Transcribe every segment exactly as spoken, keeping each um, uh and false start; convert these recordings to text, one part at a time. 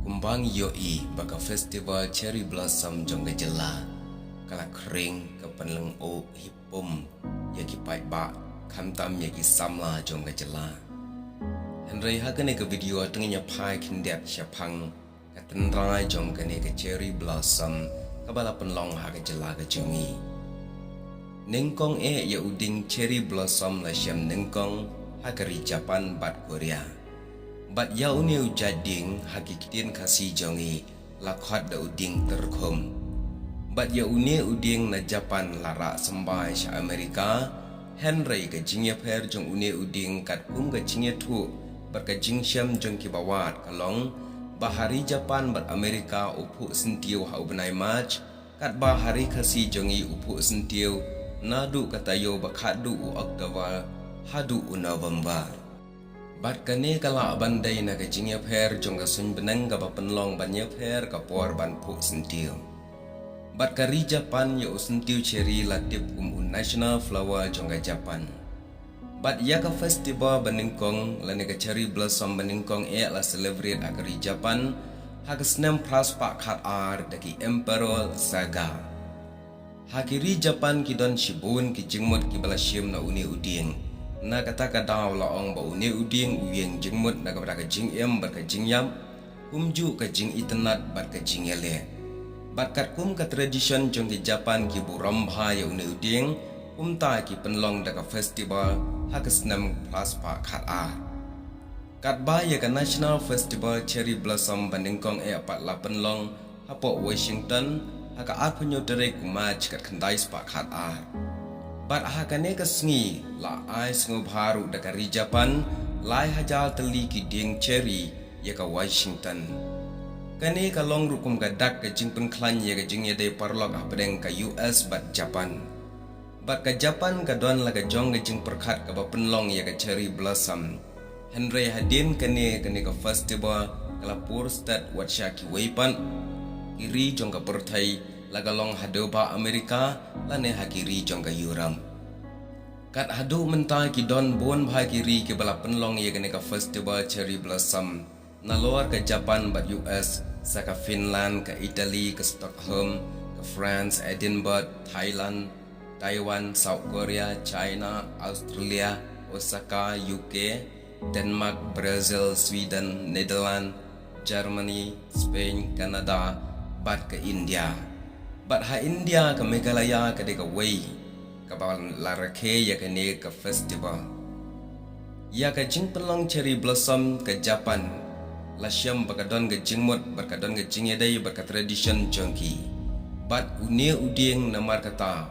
Kumba ngi ïohi ba ka festival Cherry Blossom jong ka jylla ka la khring ka pynlyngngoh hi pum ïa ki paidbah khamtam ïa ki samla jong ka jylla. Hynrei ha kane ka video te ngin ïa phai khyndiat shaphang ka tynrai jong kane ka Cherry Blossom kaba la pynlong ha ka jylla ka jong ngi. Nyngkong eh ïa u dieng Cherry Blossom la shem nyngkong ha ka ri Japan bad Korea. Bad ïa une u jait dieng ha ki ktien Khasi jong ngi la khot da u dieng tyrkhum. Bad ïa une u dieng na Japan la rah symbai sha Amerika, hynrei ka jingïapher jong une u dieng katkum ka jingïathuh bad ka jingshem jong kiba wad ka long ba ha ri Japan bad Amerika u phuh syntiew ha u bnai March, katba ha ri Khasi jong ngi u phuh syntiew naduh ka taïew ba khatduh u October haduh u November. Bad kane ka lah ban dei na ka jingïapher jong ka suiñ bneng kaba pynlong ban ïapher ka por ban phuh syntiew. Bad ka ri Japan ïa u syntiew cherry la tip kum u national flower jong ka Japan. Bad ïa ka festival ba nyngkong lane ka Cherry Blossom ba nyngkong eh la celebrate ha ka ri Japan ha ka snem phra spah khat ar da ki Emperor Saga. Ha ki ri Japan ki don shibun ki jingmut kiba la shim na une u dieng. Na kata ka daw la ong ba une u dieng u ïeng jingmut na ka bynta ka jingim bad ka jingïap, kumjuh ka jingitynnad bad ka jingïaleh. Bad katkum ka tradition jong ki Japan ki burom bha ïa une u dieng, kumta ki pynlong da ka festival ha ka snem phra spah khat ar. Katba ïa ka National Festival Cherry Blossom ba nyngkong eh pat la pynlong hapoh Washington ha ka arphew hynñiew tarik u March kat khyndai spah khat ar. Bad ha kane ka sngi la ai sngewbha ruh da ka ri Japan lai hajar tylli ki dieng cherry ïa ka Washington. Kane ka long ruh kum ka dak ka jingpynkhlaiñ ïa ka jingïadei paralok hapdeng ka U S bad Japan. Bad ka Japan ka don la ka jong ka jingpyrkhat kaba pynlong ïa ka Cherry Blossom. Hynrei hadien kane, kane ka festival ka la pur stet wat sha kiwei pat ki ri jong ka pyrthei, la ka long ha dewbah Amerika lane ha ki ri jong ka Europe. Kat haduh mynta ki don bun bha ki ri kiba la pynlong ïa kane ka festival Cherry Blossom. Nalor ka Japan bad U S, sa ka Finland, ka Italy, ka Stockholm, ka France, Edinburgh, Thailand, Taiwan, South Korea, China, Australia, Osaka, U K, Denmark, Brazil, Sweden, Netherlands, Germany, Spain, Canada, bad ka India. Bad ha India ka Meghalaya ka dei kawei kaba la rakhe ïa kane ka festival. Ïa ka jingpynlong Cherry Blossom ka Japan la shem ba ka don ka jingmut bad ka don ka jingïadei bad ka tradition jong ki. Bad une u dieng namar kata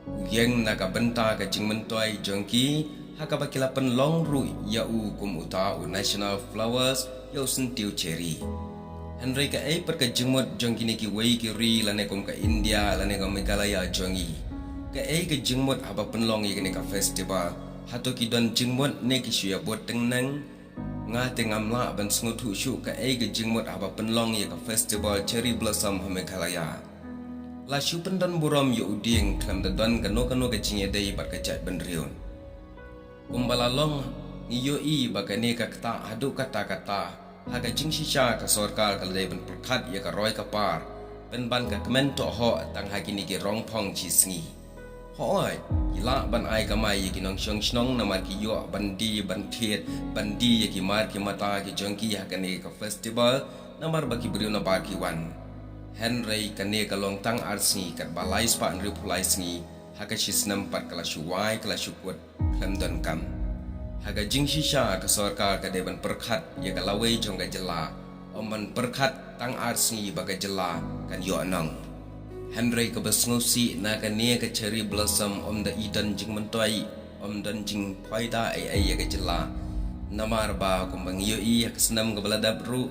u ïeng na ka bynta ka jingmyntoi jong ki ha kaba ki la pynlong ruh ïa u kum uta u national flowers ïa u syntiew cherry. Hynrei kaei pat ka jingmut jong kine kiwei ki ri lane kum ka India lane ka Meghalaya jong ngi? Kaei ka jingmut haba pynlong ïa kane ka festival? Hato ki don jingmut ne ki shu ïa bud tyngneng? Nga te ngam lah ban sngewthuh shuh kaei ka jingmut haba pynlong ïa ka festival Cherry Blossom ha Meghalaya. La shu pyndon burom ïa u dieng khlem da don kano kano ka jingïadei bad ka jaitbynriew. Kumba la long, ngi ïohi ba kane ka ktah haduh katta katta, ha ka jingshisha ka sorkar ka la dei ban pyrkhat ïa ka roi ka par pynban ka kmen tohhoh tang ha kine ki rongphong shi sngi. Hooid, ki lah ban ai kamai ïa ki nongshong shnong namar ki ïoh ban die ban thied ban die ïa ki mar ki mata ki jong ki ha kane ka festival namar ba ki briew nabar ki wan. Hynrei kane ka long tang ar sngi katba lai spah hynriewphew lai sngi ha ka shi snem pat ka la shu wai ka la shu kut khlem donkam. Ha ka jingshisha ka sorkar ka dei ban pyrkhat ïa ka lawei jong ka jylla, ym ban pyrkhat tang ar sngi ba ka jylla kan ïoh nong. Hynrei kaba sngewsih na kane ka Cherry Blossom ym da i don jingmyntoi, ym don jingphaida ei ei ïa ka jylla. Namar ba kumba ngi ïohi ha ka snem kaba la dep ruh,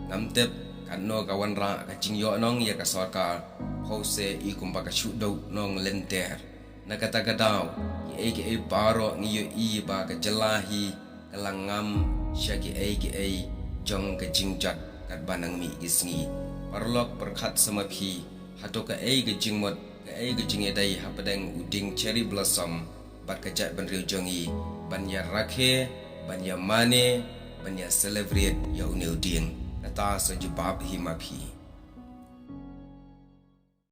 ngam tip katno ka wanrah ka jingïoh nong ïa ka sorkar, hynrei i kumba ka shu duh nong lynter. Na kata ka daw, kiei kiei baroh ngi ïohi ba ka jylla hi ka la ngam sha kiei kiei jong ka jingjot katba nang mih ki sngi. Paralok pyrkhat sa ma phi, hato kaei ka jingmut, kaei ka jingïadei hapdeng u dieng Cherry Blossom bad ka jaitbynriew jong ngi ban ïa rakhe, ban ïa mane, ban ïa celebrate ïa une u dieng? Ka ta sa jubab hi ma phi.